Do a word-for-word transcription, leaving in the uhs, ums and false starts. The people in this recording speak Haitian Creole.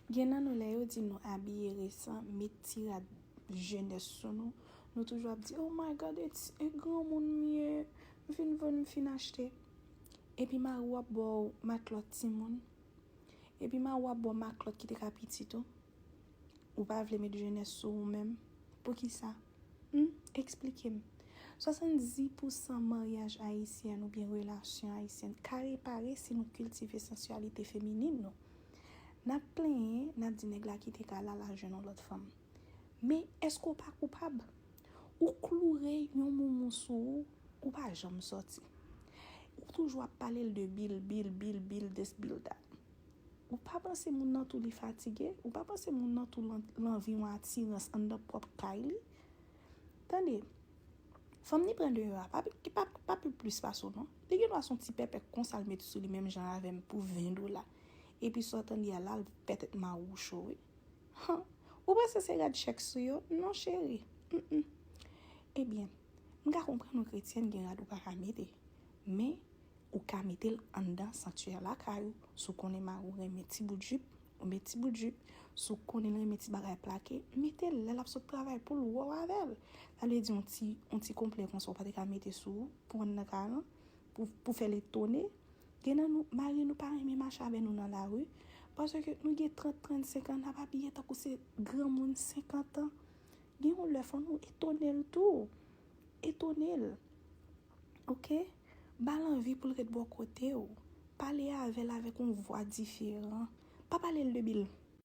Gen nan nou, lè yo di nou abiye resan, met ti rad jenès sou nou, nou toujou ap di, "Oh my God, it's, e granmoun m ye, m fin vann, m fin achte." Epi mari w ap ba w matlòt timoun. Epi mari w ap ba w matlòt ki te ka piti tou. Ou pa vle met jenès sou ou menm. Poukisa? Hmm? Eksplike m. Swasanndis pousan maryaj ayisyen oubyen relasyon ayisyen ka repare si nou kiltive sansyalite feminin nou. N ap plenyen, n ap di nèg la kite kay la, l al jwenn yon lòt fanm. Men èske w pa koupab? Ou kloure yon moumou sou ou, ou pa janm sòti. Ou toujou ap pale l de bil, bil, bil, bil, this, bil that. Ou pa panse moun nan tou li fatige? Ou pa panse moun nan tou l an-, l anvi yon atirans anndan pwòp kay li? Tande, fanm ni pran deyò a, pa, pa, pa pi plis pase w non. Li gen dwa se yon ti pèpè konsa l met sou li menm jan avè m pou ven dola. Epi sa w tande a la, l pètèt mawoucho wi. Han, ou panse se rad chèk sou yo? Non, cheri. Mm-mm. Ebyen, m ka konprann yon kretyèn gen rad ou pa ka mete. Men, ou ka mete l anndan santyè lakay ou. Si w konnen mari w renmen ti bout jip, ou met ti bout jip. Si w konnen l renmen ti bagay plake, mete l lè l ap sot travay pou l wè w avè l. Sa vle di yon ti, yon ti konplè konsa ou pa te ka mete sou ou pou w ann nan kay lan, pou, pou fè l etone. Gen nan nou, mari nou pa renmen mache avè nou nan lari, paske nou gen trant, trannsenk an, n ap abiye tankou se granmoun senkant an. Gen yon lè fò nou etone l tou. Etone l. Oke? Ba l anvi pou l ret bò kote w. Pale avè l avèk yon vwa diferan. Pa pale l de bil.